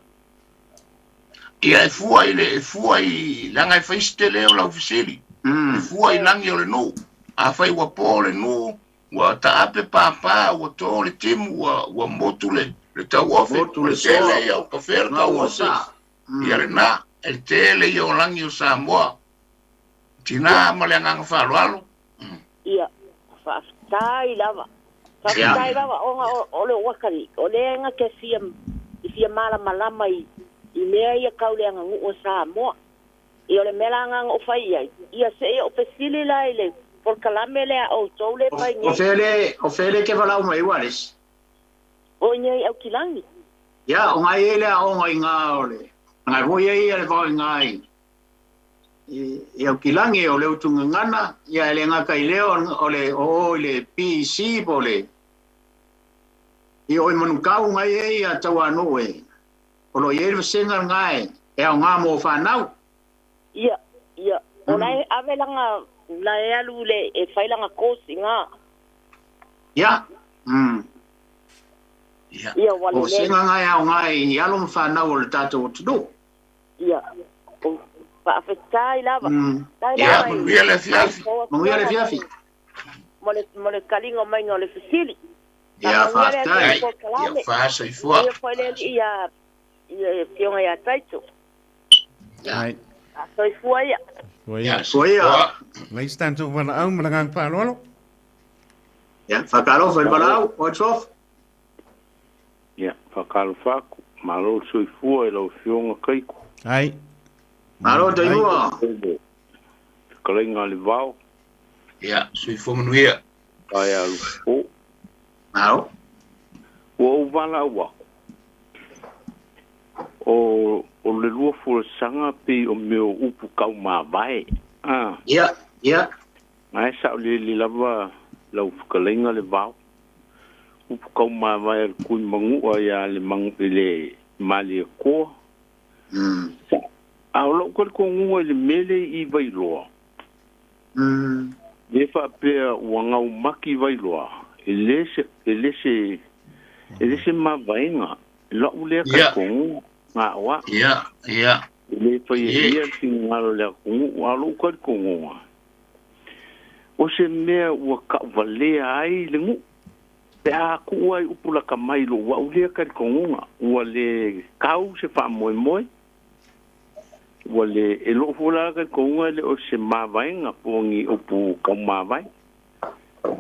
Ia e fua i le e fua i leaga e fai si tele o lau fesili. E fua i lagi o le nuu. Afai ua po le nuu, ua taape pāpā, ua to le timu, ua ua motu le le tauofe, Motu o le le tele soa, ia o kafea le gau ua tauofe. sa. Ia lena, e le tele ia o lagi o Samoa. Tinā ma le agaga faaaloalo. Ia, faafetai lava. Faafetai lava ona o le uakali, o lea na te fia, i fia malamalama i, i mea ia tau le aganuu a Samoa. Ia o le mea la na na ou fai i ai, ia se i ou fesili la i le polokalame lea a outou lea e fai O nei. fea le, o fea le e te valaau mai ai ua Alesi? O i nei Aukilani. Ia, o ngai ai le aoga i ngā o le, ngai foi ai ia le vao i ngā i, i Aukilani o le Utugaga, ia e le gata i lea o le o o i le PEC po o le i o i Manukau ngai ai ia Tauanu'u e o lo o i ai le vasega lena e e aoga mo fanau. Ia, ia, o la e ave lana, la e alu i le, e fai lana course i ina. Ia, Ia. Ia, ua o lelei. vasega lena e aoga i alo ma fanau o le tatou atunuu. Ia, o, faafetai lava. Faafetai Ia, lava i manuia le afiafi. tou Manuia le afioga afiafi. mo le, mo le taliga maiga o le fesili. Ia, Faamanuia le Alii faafetai. i Ai, ia polokalame. faasoifua. Manuia foi le Alii ia, ia afioga ia Taito. Ai. Soifua ia. Ua Ia, ia. Soifua ia. soifua. Lai se tatou valaau ma le agaga faaaloalo. Ia, faatalofa i le valaau, watch off. Ia, faatalofa atu. Malo le soifua i lau Afioga Kaiko. Ai. Malo Taimua. Fetalaiga a le Vao. Ia, soifua manuia. Pae a Lufipo. Malo. Ua ou valaau aku, o, o le lua folasaga pei o mea o upu taumavae. A. Ia, ia. Na e saolele lava lau fetalaiga le Vao. Upu taumavae a le Tui Manua ia le Manu, i le Malietoa. A o lou talitonuga i le mea lea i Vailoa, lea faapea ua gaumati Vailoa, e le se, e le se, e le se mavaega. Lou lea talitonuga, na o au. Ia, ia. E le faia ia le finagalo o le atunuu, a o lou talitonuga, o se mea ua tauvalea ai le nuu. Pe a tuu ai upu lata mai i lou au lea talitonuga, ua le tau se faamoemoe, ua le, e lou foi la talitonuga e le o se mavaega po o ni upu taumavae.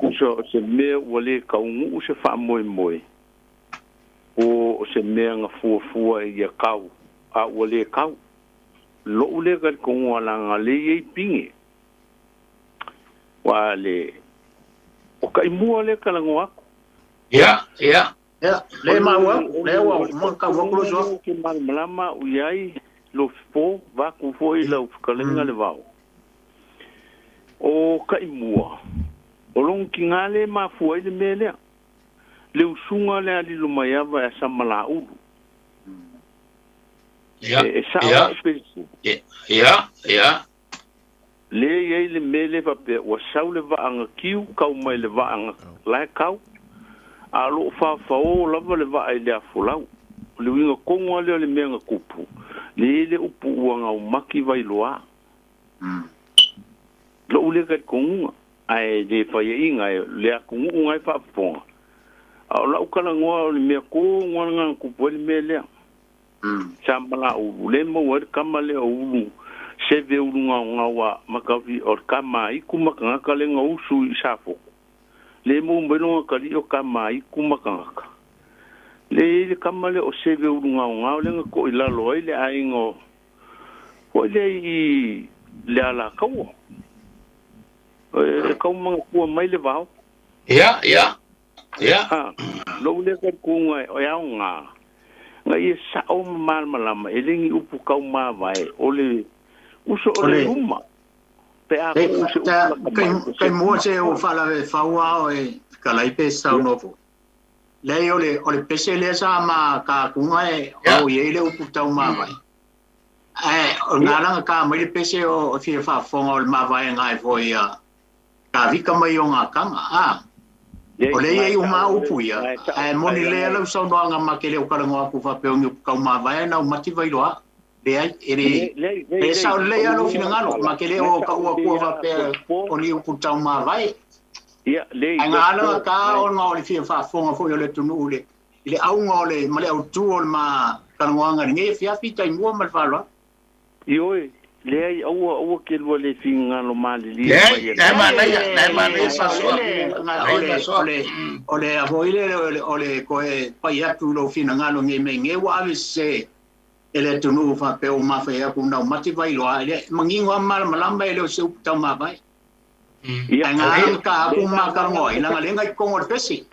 Tusa o se mea ua le taunuu se faamoemoe, po o se mea na fuafua ia tau, a ua le tau. Lou lea talitonuga leaga lea e i ai pine. Ua le, o taimua lea e talanoa atu. Ia, ia. Ia, lea e maua atu, lea ua tau atu lou suafa. Ou te malamalama au i ai, Lofipo, vaeatu foi lau fetalaiga le Vao. O taimua, o lona tina lea e mafua ai le mea lea. Le usuga lea a Lilomaiava ia Samalaulu. Ia, E sao ia. au pe. Ia, ia. Lea e i ai le mea lea faapea ua sau le vaa na tiu kau mai le vaa na la e kau, a o lo o faofaō lava le vaa i le afolau. O le uiga tonu lava lea o le mea na tupu, lea e i ai le upu ua gaumati Vailoa. Lou lea talitonuga. Ae le faiaʻiga e le atunuu na e faafofoga, a o la'u talanoa o le mea tonu lava lena na tupu ai le mea lea. Sa malaulu le maua ai le tama lea o Ulu Seve Ulugaogao a Matafi o le tama a Itu ma tagata lea na usu i Safotu. Le maua mai lona talii o tama a Itu ma tagata. Lea e i ai le tama lea o Seve Ulugaogao lea na toilalo ai le aiga o foi lea i le Alataua. E tau manatua mai le vao. Ia, ia, ia. A, lou lea talitonuga e aoga, na ia sao ma malamalama, e le ni upu taumavae, o le uso o le luma, pe a tuu se upu lata mai. Kai mua se o faalave fau a oe fetalai pe saunoa foi. Leai o le o le pese lea sa ma takuga e o i ai le upu taumavae. Ae o lena la na ta mai le pese o fia faafofoga o le mavaega ai foi a Tavita mai o ngā tanga, ā. O lea i ai uma a upu ia, ae moni lea lau saunoaga ma te le o talanoa atu faapea o ni upu taumavae na umati Vailoa. Leai, e le, e sao lelei lava lou finagalo, ma te le o taua atua faapea o ni upu taumavae. Ae na ala na ta ona o le fia faafofoga foi o le atunuu i le i le auga o le ma le autū o le ma talanoaga i lenei afiafi, taimua ma le faaaloalo. Ioe, leai, aua, aua ke lua le finagalo malilie mai e. Leai, manaia, la e manaia faasoa. O le, o le, a foi le, o le toe pai atu i lou finagalo nei mea nei ua ave sese e le atunuu faapea ua mafai atu nau mati Vailoa, e le manino lava ma malamalama e le o se upu taumavae. Ae na ala ona ta atu ma talanoa ai, leaga lea na i totonu o le pese.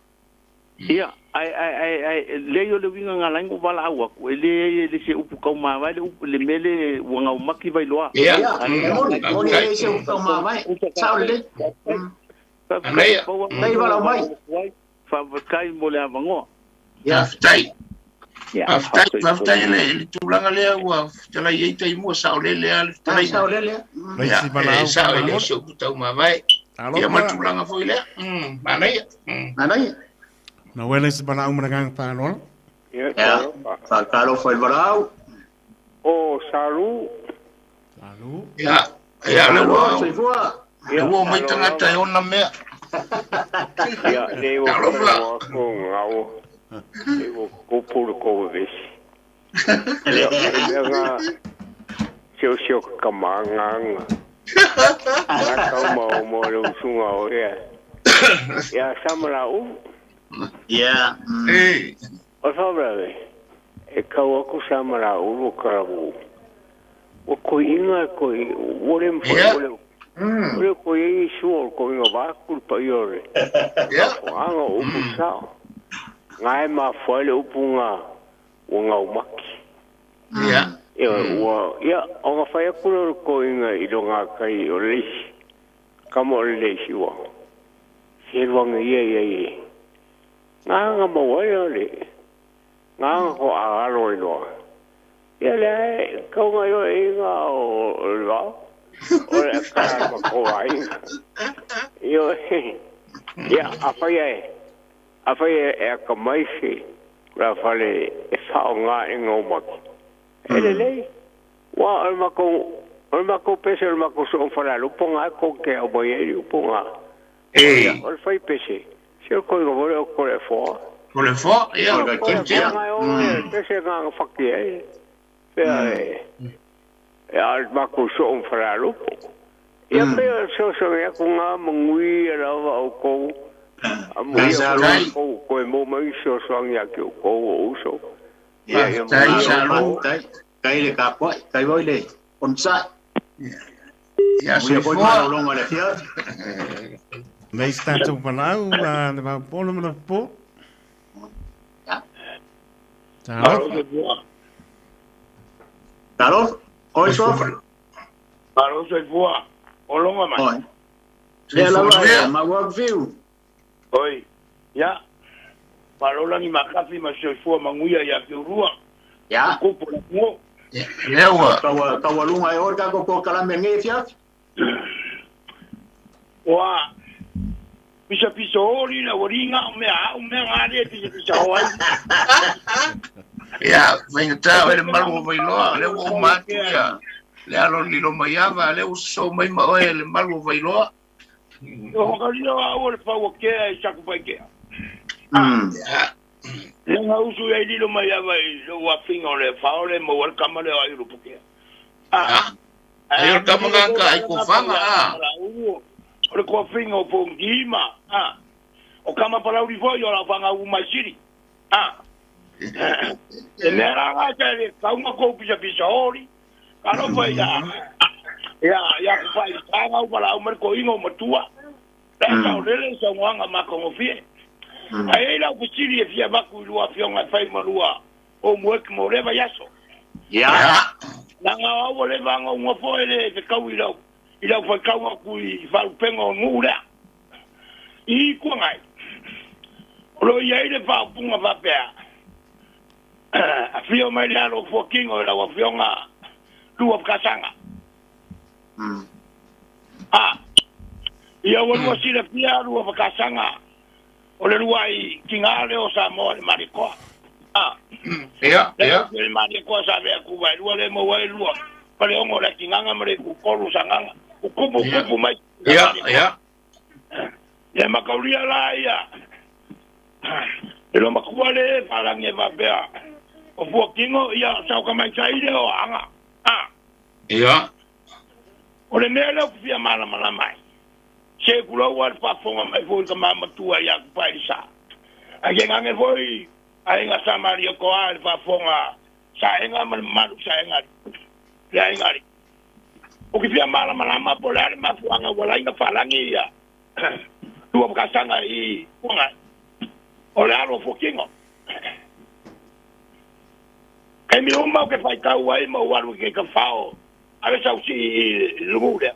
Ia, ae, ae, ae, ae, leai o le uiga na ala ai ona ou valaau atu, e leai e le se upu taumavae le upu, le mea lea ua gaumati Vailoa. Ia, Ia, e moni, e moni e leai se upu taumavae. Sao lelei. Faafetai, Faafetai valaau mai. Faafetai mo le avanoa. Ia. Faafetai. Ia, Faafetai, faafetai i le, i le tulaga lea ua fetalai ai taimua, saolele lava le fetalaiga. Saolele lava. Ia, e sao e le o se upu taumavae. Ia ma le tulaga foi lea. Manaia. Manaia. Na uele se valaau ma le agaga faaaloalo. Ia, faatalofa i le valaau. O Salu. Salu. Ia, ia le ua. Soifua. Le ua mai tagata e ona mea. Ia, le ua Talofa. ko ngau. Le ua kupu le ko vesi. Ia, le mea ngā sio sio ka manganga. Ngā kau ma o mo le usunga o ia. Ia, samala u. Ia. Ei. O le faalavelave, e kau aku sa ma la ulu kalavu. Ua koiinga e koi, ua le mafai, ua le, ua le koi ai ni sua o le koiinga vaeatu le paia o le faafofogaaga o upu sao. Nga e mafua ai le upu nga ua gaumaki. Ioe, ua, ia, ona fai atu lea o le koiinga i loga kai o le isi, kama o le isi ua, seluaga ia ia i, Nganga maua ai le nganga ko alo i loa. Ia le ai kau ngai o inga o le vao. O le ka ma ko ai. Io ia a fai ai a fai e a ka mai se la fale e fa o ngā e ngau maki. E le lei wa o mako o mako pese o mako so fala lupo ngā ko ke au mai e lupo ngā. Ei. O le fai pese Se o koe vole o kore foa. Kore foa, ia. Kore foa ngai o e pese ngā nga whaki e. Pea e. E a maku so o whararupo. Ia pea so so e aku ngā mangui e rawa o kou. A mo ia kou koe mō mai so so angi ake o kou o uso. Ia ia mo. Kai le ka koe, kai voi le onsa. Ia soifua. Malolonga le fia. Nei se tatou valaau a le vaupolo ma le po. Ya. Talofa. Talofa. Oi sofa. Malo soifua. Olonga mai. Oi. Lea lava ma work view. Oi. Ya. Malo langi makafi ma soifua manguia ia ke urua. Ya. Kupu la ngo. Lea ua. Kaua kaua lunga e orka ko ko kalame nge fia. Ua. Pisa pisa ori na ua ringa o mea au mea ngā re pisa pisa o ai. Ia, faigata o le malu o Vailoa, lea ua uma atu ia le alo lilo mai ava, lea ua sosoo mai ma oe le malu o Vailoa. O whakarino a ua le paua kea i Sakupaikea. Le nga usu ia i lilo mai ava i lo wafinga o le whaole mo wale kama le o ai urupu kea. Ai o le kama ngaka ai ko whanga a. O le kofinga o Pongima. O kama parauri foi o la whanga u mai siri. E mea rā ngā te le kaunga kou pisa pisa hori. Ka ropa ia, ia, ia ku whai tānga u wala au mare ko ingo matua. Le mm. lele sa ngoanga ma kongofie. Ai ei lau kusiri e fia vaku i lua fionga e whai marua o mueki mo rewa yaso. Ia. Na ngā au o lewa ngā ngofo e le te kau i lau. I lau whai kau aku i wharupenga o ngū rea. I kua ngai. O lo ia i le whaopunga whapea. A whio mai le alo fuakingo i lau afionga lua whakasanga. A, ia ua lua silafia lua whakasanga o le lua i ki ngā leo Samoa le marikoa. A, Ia, ia. Le marikoa sa vea kuwa e lua le maua e lua. Pale ongo le ki nganga ma le kukolu sa nganga. Ukupu, kupu mai. Ia, ia. Ia makaulia la ia. E lo makua le wharangi e wapea. O fuakingo ia sau ka mai saile o anga. A. Ia. O le mea leo kufia mana mana mai. Se kula ua le whafonga mai foi ka mamatua ia ku pai sa. A ke ngange foi a inga sa maria ko a le whafonga sa enga ma le malu sa enga. Le ainga ri. O ki fia mana mana ma po le ale mafuanga wala inga wharangi ia. Tua whakasanga i kuanga. O le alo fuakingo. Kei mi uma o ke whai kau ai ma uaru ke ka whao. A le sau si i lungu lea.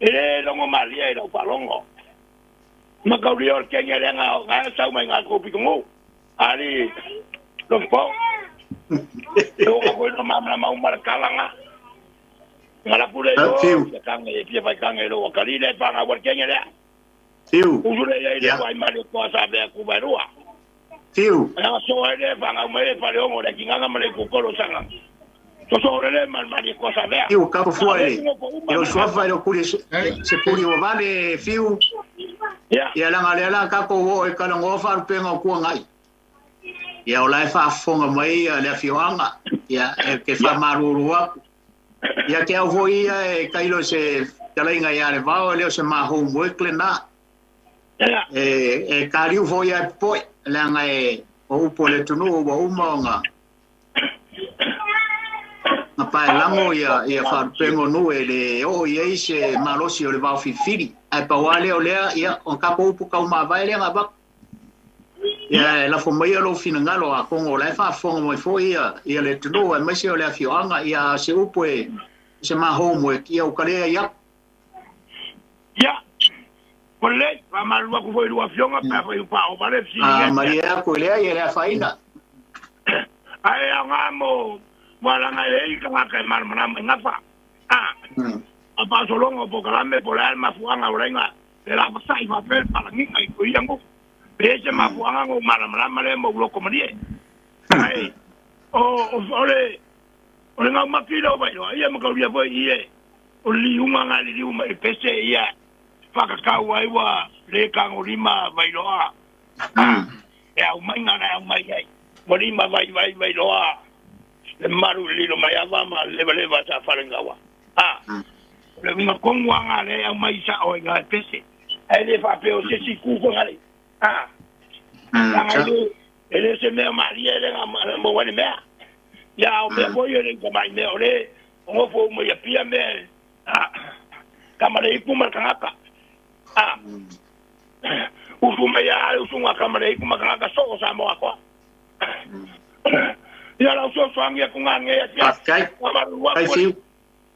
E le longo malia i lau whalongo. Ma kau rio le kenge le ngā ngā sau mai ngā kōpi kongu. Ali, lo po. Lo ka koe no mamla mau mara kalanga. Ngā la pule lo, pia kange, pia whai kange lo, wakari le panga war kenge lea. Fiu. Usule ia i le wai mare koa sa vea ku wairua. Fiu. Nga so ai le whanga mai e whare ongo le ki nganga mare ku koro sanga. So so le mal mare koa sa vea. Fiu, kapo fua ele. E o suafa ele o kuri se puri o vale, fiu. Ia. Ia langa le ala kako o e kala ngofa rupenga o kua ngai. Ia o lai whaafonga mai ia le afioanga. Ia e ke wha maruru aku. Ia ke au hoi ia e kailo se talainga ia le vao e leo se ma homework le na. E kariu hoi ia e poi leanga e o upo le tunu o ua uma o ngā ngā pae lango ia ia wharupengo nu e le o ia i se malosi o le vao whiwhiri. Ai pa wā leo lea ia o kako upu kau mā vai lea ngā vako. Ia e lafo mai lo finangalo a kongo la e faafofoga mai foi ia ia le atunuu aemaise o le afioaga ia se upu e se ma homework ia uka lea ia. Ia, ua lelei, faamalulu atu foi i lua afioga pe afai ua faaova le fesili A malie aku i lea ia le afaina. Ae aoga mo Mualaga e ai tagata e malamalama i gafa. A, a faasologa o polokalame po o le a le mafuaaga o laiga le lavasa'i faapea le falagiga i ko ia nuu. Pe i ai se mafuaaga na ou malamalama lea ma ou loko malie. Ae, o, o, o le, o le gaumaki lea o Vailoa, ia ma kaulia foi i e, o le liuga na liliu mai le pese ia whakakau ai ua le tagolima Vailoa. E aumaiga na e aumai ai. Ua lima vaivai Vailoa le malu i le lilo mai ava ma le levaleva sa Falegaua. A, o le uiga tonu lava na lea e aumai sao ai na e pese. Ae le faapea o se isi itu foi ngale. A, leaga e le, e le o se mea malie le na maua ai le mea. Ia, a o mea foi e le i tamai mea o le o nofo uma i Apia mea a, kama le ipu ma le tagata. A, usu mai a le usuga kama le ipu ma tagata soo o Samoa atoa. Ia lau fesoasoani atu ngā nei afiafi. Faafetai. Faamalulu Kai atu fiu.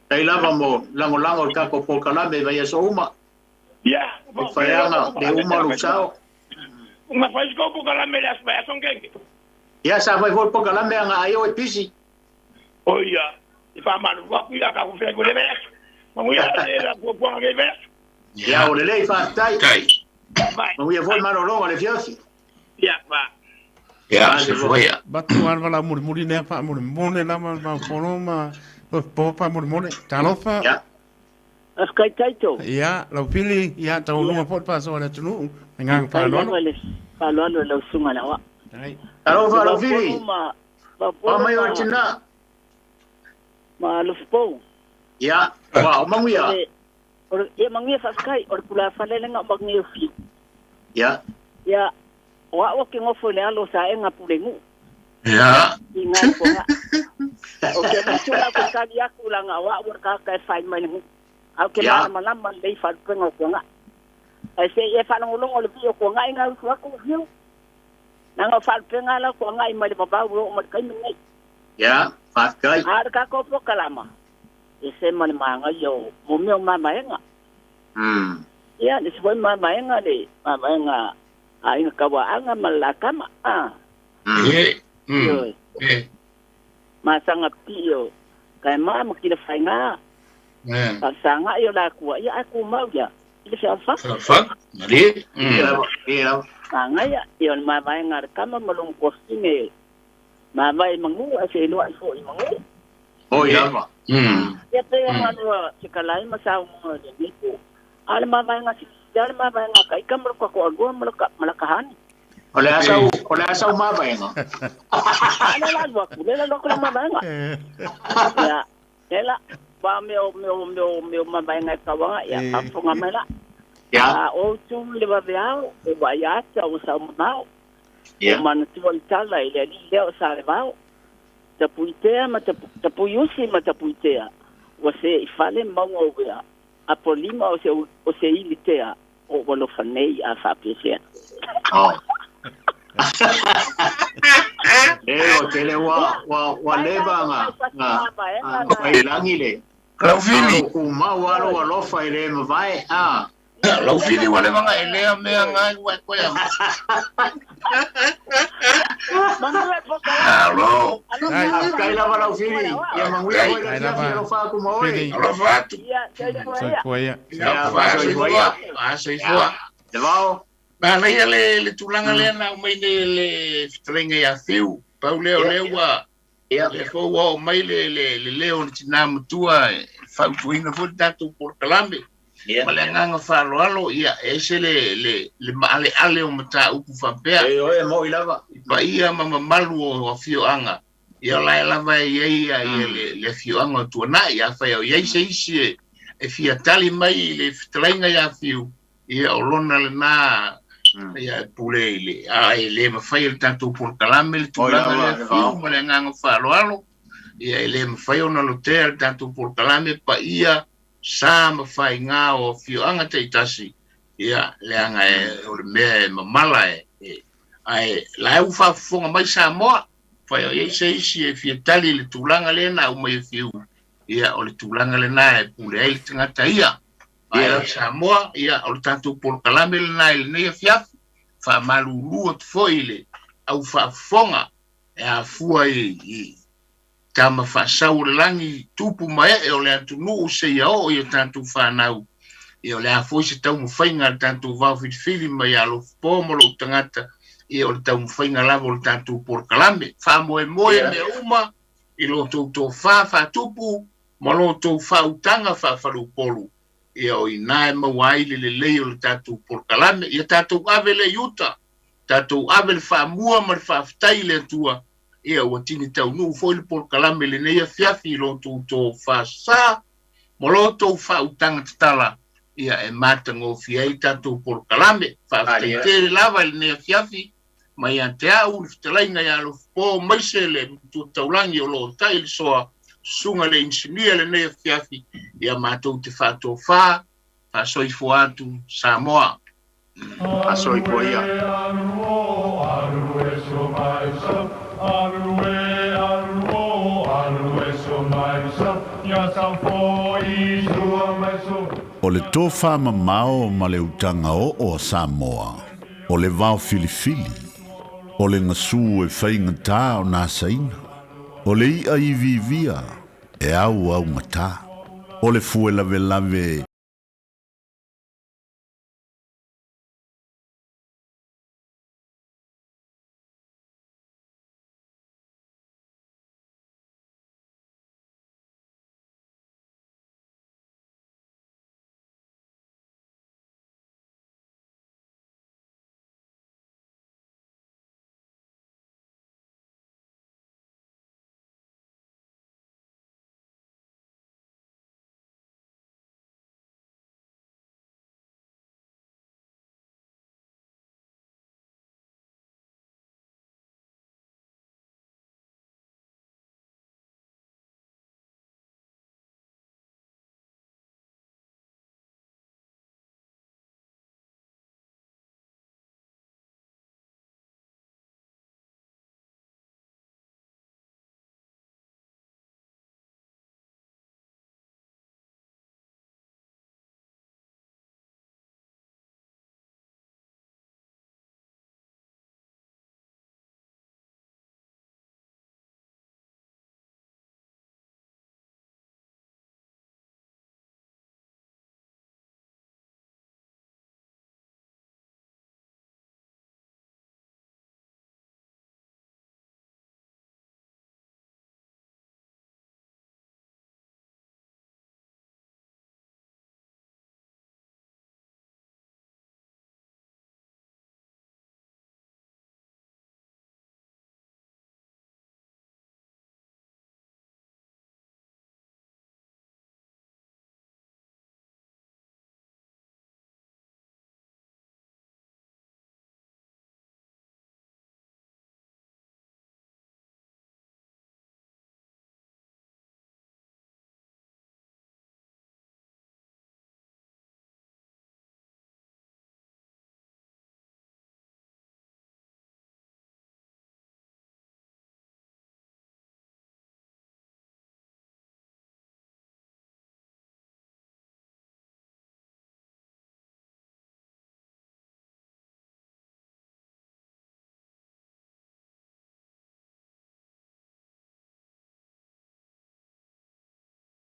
Kai lava mo lagolago i le tatou polokalame i vaiaso uma. Ia, E whai ana le uma lou sao. Nga fai se kou polokalame le aso vaiaso ngenge. Ia sa fai foi le polokalame a nga ai o e pisi. O ia, i faamalulu atu ia ka ku fai ku le vaiaso. Manuia le la fuafuaga nei vaiaso. Ia o lelei faafetai. Tai. Manuia foi malologa le afiafi. Ia, va. Ia, se fuaia. Batu alva la mulimuli lea faamolemole lava le maupolo ma po faamolemole. Talofa. Ia. Faafetai Taito. Ia, lau Fili, ia, taualuga foi le faasoa a le atunuu. Le agaga faaaloalo. Faafetai lava i le faaaloalo i lau susuga i le Aoao. Alofa lau Fili. Vaupolu ma Mai o tina. Ma Alofa Ia, wa o manuia. Ia manuia faafetai, o le tulafale lena o Manuia Fiu. Ia. Ia, o au ou te nofo i le alo o Saega Pulenuu. Ia. I ina i Fogaa. Ou te musu la ou te tali atu leaga o au o le tagata e fai mai le nuu. Ae ou te malamalama lelei i faalupega o Tuanai. Ae se i e faalogologo i le vii o Tuanai na usu atu Fiu. Leaga o faalupega la o Tuanai mai le vavau e oo mai i le taimi lenei. Ia, faafetai. A o le tatou polokalama, e ese ma le manaia o mo mea o mamaega. Ia, le isi foi mamaega le mamaega a Aiga Tauaana ma le la tama. A. Ioe. Masaga pii o Kaema ma Tilafaiga. Faasagai o la tua, ia ae tumau ia i le fealofani. Fealofani, malie. Manaia, ia o le mavaega a le tama ma lona tuafafine mavae i manu ae feiloai foi i manu. Oi lava. Ia pei ona lua fetalai ma saunoa i lenei po. A o le mavaega silisili lava le mavaega a Taita ma lota toalua ma lota ma lata hani. O le a sau, o le a sau mavaega? A lea la alu atu, lea la alu atu la mavaega. Ia, lea la, aua o mea o mea o mea o mea o mavaega e tau aga, ia, faafofoga mai la. Ia. A o tu i le vaveao, e vaai ata ua sau mamao. Ia. Ua manatua le tala i le alii lea o Salevao. Tapuitea ma Tapuiusi ma Tapuitea, ua see i fale mauga o uea, apolima o se o se ilitea o ua alofa nei a faapefea. Oh. E o tele ua ua ua leva nga nga nga failangi le. Laufili. Ku mau alo alofa i le mavae a. Laufili ua leva nga elea mea ngai ua e koe au. Alo. Faafetai lava Laufili. Ia manuia foi le afiafi alofa atu ma oe. Alofa atu. Soifua ia. Ia soifua ia. Soifua. Le vao. Manaia le le tulaga lea na aumai nei e le fetalaiga ia Fiu. Pau lea o lea ua lea foi ua oo mai le le le leo o le tina matua e fautuaina foi le tatou polokalame. Ma le agaga faaaloalo, ia, e ese le, le, le maaleale o mataupu faapea. Ioe, e mo'i lava. I paia ma mamalu o afioaga, ia o la e lava e i ai ia, ia le, le afioaga o Tuanai. Afai o i ai se isi e, e fia tali mai i le fetalaiga ia Fiu, ia o lona lena, ia e pule i le, a e le mafai e le tatou polokalame le tulaga lea Fiu ma le agaga faaaloalo, ia e le mafai ona lotea le tatou polokalame paia sa ma faiga o afioaga taitasi, ia, leaga e, o le mea e mamala e, e, ae la e ua faafofoga mai Samoa, fai o i ai se isi e fia tali i le tulaga lea na aumai e Fiu, ia, o le tulaga lena e pule ai le tagata ia. Ae Samoa, ia, o le tatou polokalame lena i lenei afiafi, faamalulu atu foi i le au faafofoga e afua i, i Tama faasau o le lagi, tupu ma ee o le atunuu seia oo i a tatou fanau. Ia o le a foi se taumafaiga a le tatou vao filifili mai ia Alofapo ma lou tagata, ia o le taumafaiga lava o le tatou polokalame. Faamoemoe mea uma i lo outou tofa faatupu ma lo outou faautaga faafaleupolu, ia o i ina e maua ai le lelei o le tatou polokalame. Ia tatou ave lea i uta, tatou ave le faamua ma le faafetai i le Atua, Ia, ua tini taunuu foi le polokalame i lenei afiafi i lo outou tofa sa ma lo outou faautaga tatala, ia, e matagofie ai le tatou polokalame. Faafetai tele lava i lenei afiafi mai ia te au le fetalaiga ia Alofapo maise le Matua Taulagi o lo o tai le soa susuga le inisinia i lenei afiafi, ia matou te faatofa, faasoifua atu Samoa. Faasoifua ia. O le tofa mamao ma le utaga oo a Samoa, o le vao filifili, o le gasu e faigata ona asaina, o le i'a iviivia e auaugata, o le fue lavelave.